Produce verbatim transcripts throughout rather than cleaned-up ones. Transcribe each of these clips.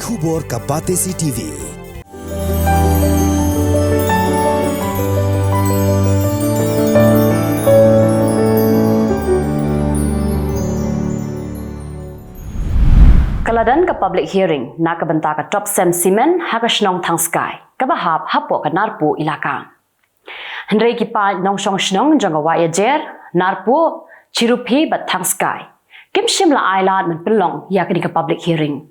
Khubor ka Batesi T V. Ka la don ka public hearing na ka bynta ka Topcem Cement ha ka shnong Thangskai, kaba hap hapoh ka Narpuh Elaka. Hynrei ki paid nongshong shnong jong ka Wahiajer, Narpuh, Chirupi bad Thangskai kim shym la ailad ban pynlong ïa kane ka public hearing.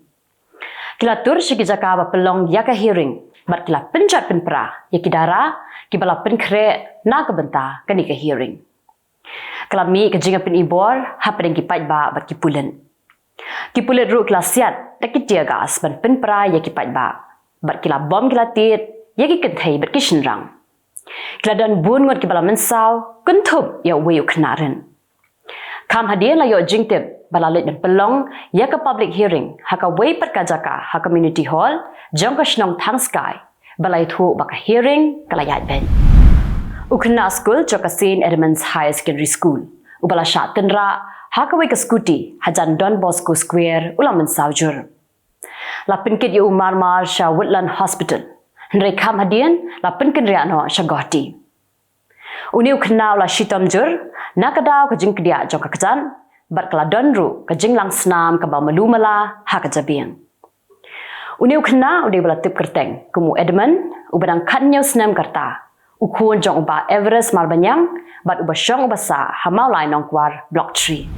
Ki la tur sha ki jaka ba pynlong ïa ka hearing bad ki la pynjot pynpra ïa ki dara kiba la pynkhreh na ka bynta kane ka hearing. Ka la mih ka jingïapynibor hapdeng ki paidbah bad ki pulit. Ki pulit ruh ki la siat da ki tear gas ban pynpra ïa ki paidbah bad ki la bom ki la tied ïa ki kynthei bad ki shynrang. Ki la don bun ngut kiba la mynsaw kynthup ïa uwei u khynnah rit. Kham hadien la ïoh jingtip ba la leit ban pynlong ïa ka public hearing ha kawei pat ka jaka ha community hall jong ka shnong Thangskai, ba la ïathuh ba ka hearing ka la ïaid beit. U khynnah skul jong ka Saint Edmund's Higher Secondary School, uba la shah tynrah ha kawei ka scooty hajan Don Bosco Square, u la mynsaw jur. La pynkit ïa u marmar sha Woodland Hospital, hynrei kham hadien la pynkynriah noh sha Guwahati. Une u khynnah u la shitom jur na ka daw ka jingkdiah jong ka kjat bad ka la don ruh ka jinglang snam kaba malu mala ha ka jabieng. Une u khynnah u dei uba la tip kyrteng kum u Edmund, uba dang khathynñiew snem ka rta, u khun jong u Bah Everest Marbaniang bad uba shong uba sah ha Mawlai Nongkwar, Block three.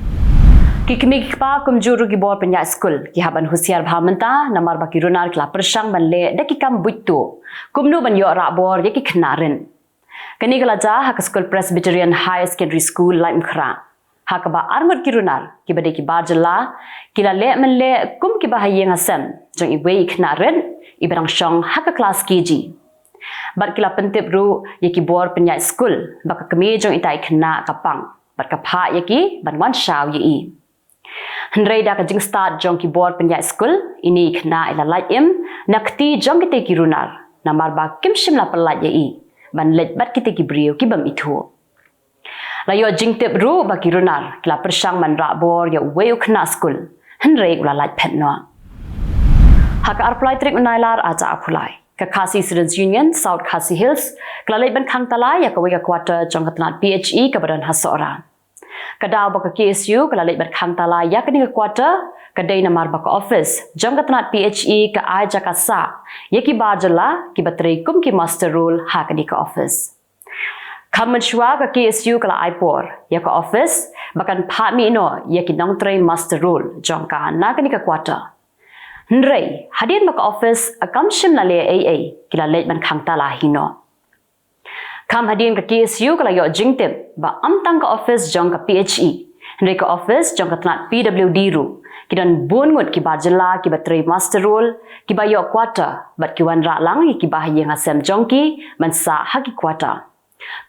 Ki kmie ki kpa kumjuh ruh ki bor pynïaid skul ki hap ban husiar bha mynta namar ba ki runar ki la pyrshang ban leh da ki kam buit tuh kumno ban ïoh rah bor ïa ki khynnah rit. Kane ka la jia ha ka skul Presbyterian Higher Secondary School Laitumkhrah, ha kaba arngut ki runar kiba dei ki bar jylla ki la leh mynleh kum kiba ha ïing ha sem jong iwei i khynnah rit iba dang shong ha ka klas K G. Bad ki la pyntip ruh ïa ki bor pynïaid skul ba ka kmie jong ita i khynnah ka pang bad ka phah ïa ki ban wan shaw ïa i. Hynrei da ka jingstad jong ki bor pynïaid skul, ine i khynnah i la lait im na kti jong kitei ki runar namar ba kim shym la pyllait ïa i ban leit bad kitei ki briew ki bym ithuh. La ïoh jingtip ruh ba ki runar ki la pyrshang ban rah bor ïa uwei u khynnah skul, hynrei u la lait phet noh. Ha ka arphew lai tarik u Nailar ar hajar arphew lai, ka Khasi Students Union South Khasi Hills ka la leit ban khang tala ïa kawei ka quarter jong ka tnat P H E kaba don ha Sohra. Ka daw ba ka K S U ka la leit ban khang tala ïa kane ka quarter, ka dei namar ba ka office jong ka tnat P H E ka ai jaka sah ïa ki bar jylla kiba trei kum ki muster roll ha kane ka office. Kham mynshuwa ka K S U ka la ai por ïa ka office ba kan phah mih noh ïa ki nongtrei muster roll jong ka na kane ka quarter. Hynrei hadien ba ka office kam shym la leh ei ei, ki la leit ban khang tala hi noh. Kham hadien ka K S U ka la ïoh jingtip ba ym tang ka office jong ka P H E, hynrei ka office jong ka tnat P W D ruh ki don bun ngut ki bar jylla kiba trei muster roll, kiba ïoh quarter bad ki wanrah lang ïa kiba ha ïing ha sem jong ki ban sah ha ki quarter.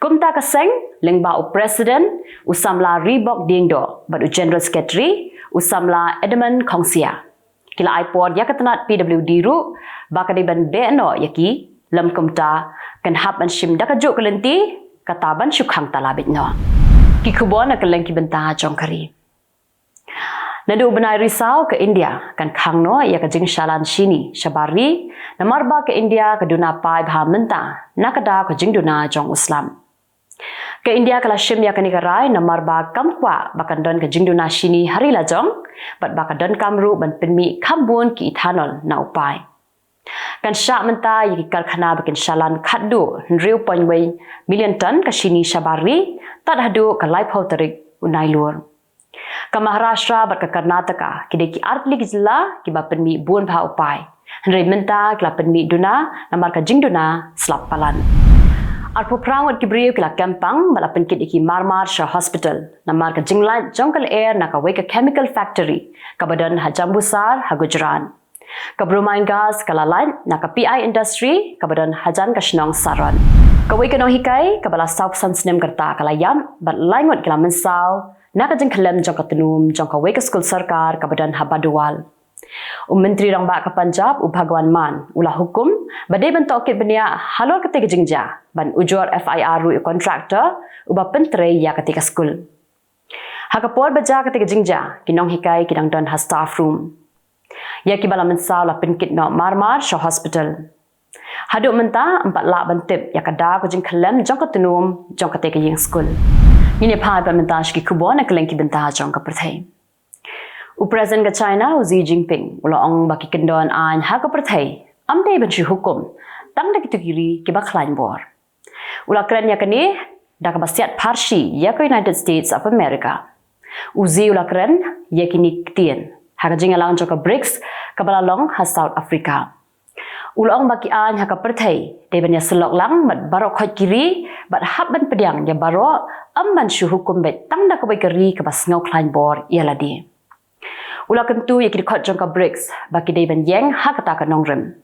Kumta ka seng, lyngba u president u samla Ribok Diengdoh bad u general secretary u samla Edmund Khongsia, ki la ai por ïa ka tnat P W D ruh ba ka dei ban beh noh ïa ki, lym kumta kan hap ban shim da kajuh ka lynti, kata ban shu khang tala beit noh. Ki khubor na kylleng ki bynta jong ka ri. Naduh u bnai Risaw ka India kan khang noh ïa ka jingshalan shini shabar ri, namar ba ka India ka duna paidbah mynta na ka daw ka jingduna jong u slap. Ka India ka la shim ïa kane ka rai namar ba kam kwah ba kan don ka jingduna shini ha ri lajong, bad ba ka donkam ruh ban pynmih kham bun ki ethanol na u paid. Kan shah mynta ïa ki karkhana ba kin shalan khatduh hynriew point wei million ton ka shini shabar ri tad haduh ka laiphew tarik u Nailur. Ka Maharashtra bad ka Karnataka ki dei ki artylli ki jylla kiba pynmih bun bha u paid, hynrei mynta ki la pynmih duna namar ka jingduna slap palat. Arphew phra ngut ki briew ki la kem pang bad la pynkit ïa ki marmar sha hospital namar ka jinglait jong ka lyer na kawei ka chemical factory kaba don ha Jambusar ha Gujarat. Ka bromine gas ka la lait na ka P I Industry kaba don hajan ka shnong Saron. Kawei ka nonghikai kaba la sawphew san snem ka rta ka la ïap bad lai ngut ki la mynsaw na ka jingkhyllem jong ka tnum jong kawei ka skul sorkar kaba don ha Badwal. U Myntri Rangbah ka Punjab u Bhagwant Mann u la hukum ba dei ban tohkit bniah halor katei ka jingjia ban ujor F I R ruh ïa u contractor uba pyntrei ïa katei ka skul. Ha ka por ba jia katei ka jingjia, ki nonghikai ki dang don ha staff room. Ïa kiba la mynsaw la pynkit noh marmar sha hospital. Haduh mynta ym pat lah ban tip ïa ka daw ka jingkhyllem jong ka tnum jong katei ka ïing skul. Ngin ïa phai pat mynta sha ki khubor na kylleng ki bynta jong ka pyrthei. U President ka China, u Xi Jinping, u la ong ba ki kyndon aiñ ha ka pyrthei ym dei ban shu hukum tang da kito ki ri kiba khlaiñ bor. U la kren ïa kane da kaba siat pharshi ïa ka United States of America. U Xi u la kren ïa kine ki ktien ha ka jingïalang jong ka BRICS kaba la long ha South Africa. U la ong ba ki aiñ ha ka pyrthei dei ban ïasyllok lang bad baroh khoit ki ri bad hap ban pdiang ïa baroh, ym ban shu hukum beit tang da kawei ka ri kaba sngew khlaiñ bor ïa lade. U la kyntu ïa ki dkhot jong ka BRICS ba ki dei ban ïeng ha kata ka nongrim.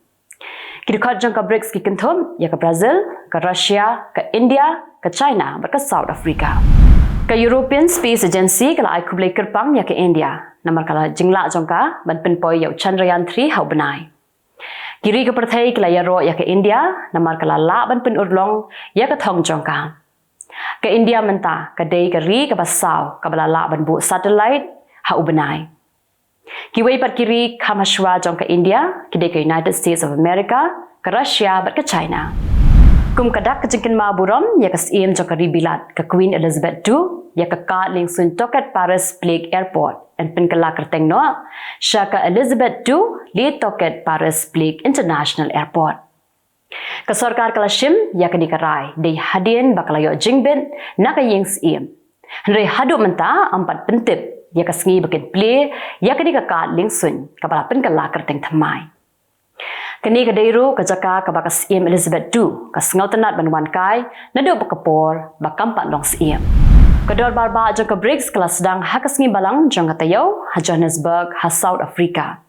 Ki dkhot jong ka BRICS ki kynthup ïa ka Brazil, ka Russia, ka India, ka China bad ka South Africa. Ka European Space Agency ka la ai khublei kyrpang ïa ka India namar ka la jinglah jong ka ban pynpoi ïa u Chandrayaan three ha u bnai. Ki ri ka pyrthei ki la ïaroh ïa ka India namar ka la lah ban pynurlong ïa ka thong jong ka. Ka India mynta ka dei ka ri kaba saw kaba la lah ban buh satellite ha u bnai. Kiwei pat ki ri kham hashwa jong ka India ki dei ka United States of America, ka Russia bad ka China. Kum ka dak ka jingkynmaw burom ïa ka Syiem jong ka ri Bilat, ka Queen Elizabeth two, ïa ka kad liengsuiñ Toket Paris Blake Airport yn pynkylla kyrteng noh sha ka Elizabeth two Lee Toket Paris Blake International Airport. Ka sorkar ka la shim ïa kane ka rai dei hadien ba ka la ïoh jingbit na ka ïing syiem. Hynrei haduh mynta ym pat pyntip ïa ka sngi ba kin plie ïa kane ka kad liengsuiñ kaba la pynkylla kyrteng thymmai. Kane ka dei ruh ka jaka kaba ka Syiem Elizabeth two ka sngewtynnad ban wan kai naduh ba ka por ba kam pat long syiem. Ka dorbar bah jong ka BRICS ka la sdang ha ka sngi Balang jong ka taïew ha Johannesburg ha South Africa.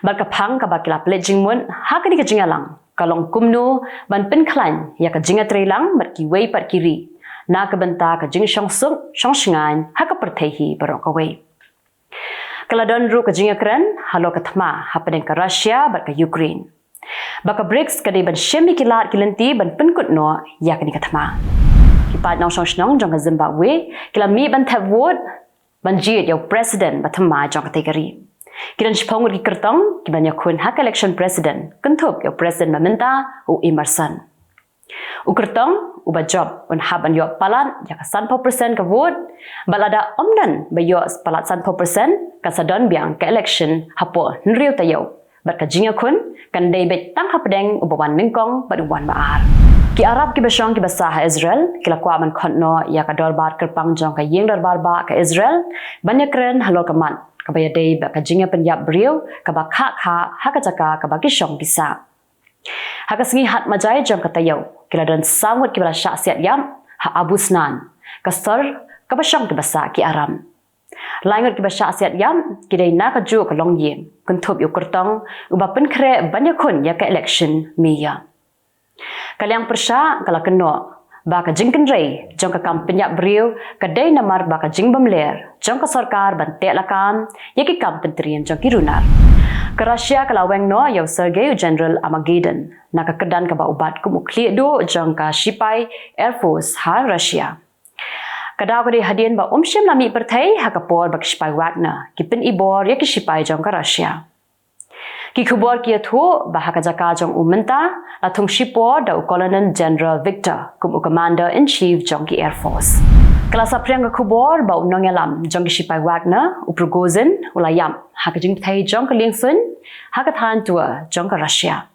Bad ka phang kaba ki la pynleit jingmut ha kane ka jingïalang ka long kumno ban pynkhlaiñ ïa ka jingïatreilang bad kiwei pat ki ri na ka bynta ka jingshongsuk shongshngaiñ ha ka pyrthei hi baroh kawei. Ka la don ruh ka jingïakren halor ka thma hapdeng ka Russia bad ka Ukraine. Ba ka BRICS ka dei ban shim ïa ki lad ki lynti ban pynkut noh ïa kane ka thma. Ki paid nongshong shnong jong ka Zimbabwe ki la mih ban thep vote ban jied ïa u president ba thymmai jong katei ka ri. Ki don shiphew ngut ki kyrtong kiban ïakhun ha ka election president, kynthup ïa u president ba mynta, u Emmerson. U kyrtong uba jop un hap ban ïoh palat ïa ka sanphew percent ka vote, bad lada ym don ba ïoh palat sanphew percent kan sa don biang ka election hapoh hynriew taïew. Bad ka jingïakhun kan dei beit tang hapdeng uba wan nyngkong bad uba wan ba ar. Ki Arab kiba shong kiba sah ha Israel ki la kwah ban khot noh ïa ka dorbar kyrpang jong ka ïing dorbar bah ka Israel ban ïakren halor ka mat kaba ïadei bad ka jingïapynïap briew kaba khah khah ha ka jaka kaba ki shong ki sah. Ha ka sngi Ahad majai jong ka taïew ki la don saw ngut kiba la shah siat ïap ha Abu Snan, ka sor kaba shong kiba sah ki Arab. Lai ngut kiba shah siat ïap ki dei na kajuh ka longïing, kynthup ïa u kyrtong uba pynkhreh ban ïakhun ïa ka election mayor. Ka liang pyrshah ka la kynnoh ba ka jingkynrei jong ka kam pynïap briew ka dei namar ba ka jingbymler jong ka sorkar ban tehlakam ïa ki kam pyntriem jong ki runar. Ka Russia ka la weng noh ïa u Sergei u General Amagedin na ka kyrdan kaba u bat kum u khlieh duh jong ka shipai Air Force ha Russia. Ka daw ka dei hadien ba um shym la mih pyrthei ha ka por ba ki shipai Wagner ki pyni bor ïa ki shipai jong ka Russia. Ki khubor ki ïathuh ba ha ka jaka jong u mynta la thung shipor da u Colonel General Victor kum u Commander in Chief jong ki Air Force. Ka la saphriang ka khubor ba u nongïalam jong ki shipai Wagner, u Prigozhin, u la ïap ha ka jingpyrthei jong ka liengsuiñ ha ka thaiñ Tver jong ka Russia.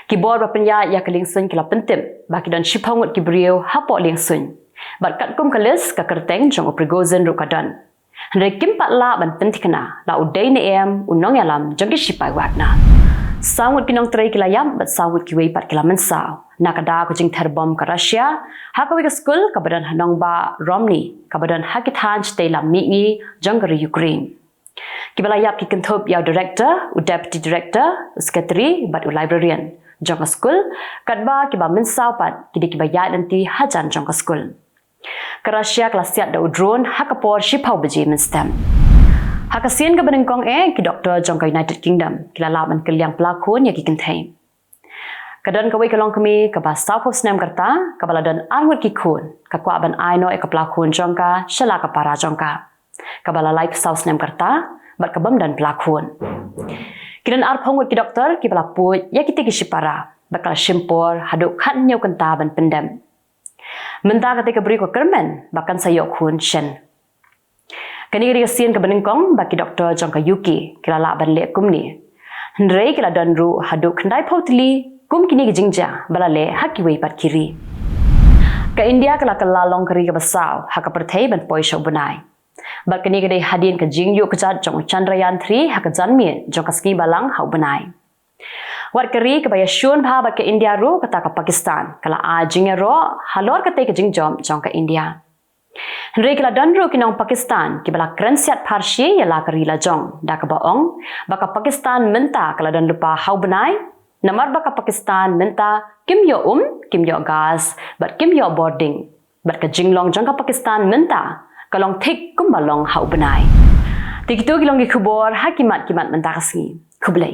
Ki bor ba pynïaid ïa ka liengsuiñ ki la pyntip ba ki don shiphew ngut ki briew hapoh liengsuiñ. Bad katkum ka list ka kyrteng jong u Prigozhin ruh ka don. Hynrei kim pat lah ban pynthikna la u dei ne em u nongïalam jong ki shipai Wagner. Saw ngut ki nongtrei ki la ïap bad saw ngut kiwei pat ki la mynsaw na ka daw ka jingther bom ka Russia ha kawei ka skul kaba don ha nongbah Romny kaba don ha ki thaiñ shatei lam mihngi jong ka ri Ukraine. Kiba la ïap ki kynthup ïa u director, u deputy director, u secretary bad u librarian jong ka skul, katba kiba mynsaw pat ki dei kiba ïaid lynti hajan jong ka skul. Ka Russia ka la siat da u drone ha ka por shiphew baje mynstep. Ha ka sien kaba nyngkong eh ki doktor jong ka United Kingdom ki la lah ban kylliang pla khun ïa ki kynthei. Ka don kawei ka longkmie kaba sawphew snem ka rta kaba la don ar ngut ki khun, ka kwah ban ai noh ïa ka pla khun jong ka sha la ka para jong ka kaba la laiphew saw snem ka rta. bad ka bym don pla khun. Ki don arphew ngut ki doktor kiba la pud ïa kitei ki shipara bad ka la shim por haduh khathynñiew kynta ban pyndep. Mynta katei ka briew ka kyrmen ba kan sa ïoh khun shen. Kane ka dei ka sien kaba nyngkong ba ki doktor jong ka U K ki la lah ban leh kumne. Hynrei ki la don ruh haduh khyndai phew tylli kum kine ki jingjia ba la leh ha kiwei pat ki ri. Ka India ka la kylla long ka ri kaba saw ha ka pyrthei ban poi sha u bnai. Bad kane ka dei hadien ka jingïuh kjat jong u Chandrayaan three ha ka janmiet jong ka sngi Balang ha u bnai. Wat ka ri kaba ïashun bha bad ka India ruh, kata ka Pakistan, ka la ai jingïaroh halor katei ka jingjop jong ka India. Hynrei ki la don ruh ki nong Pakistan kiba la kren siat pharshi ïa la ka ri la jong da kaba ong ba ka Pakistan mynta ka la don lypa ha u bnai, namar ba ka Pakistan mynta kim ïoh um, kim ïoh gas bad kim ïoh bording. Bad ka jinglong jong ka Pakistan mynta ka long thik kumba long ha u bnai. Te kito ki long ki khubor ha ki mat ki mat mynta ka sngi. Khublei.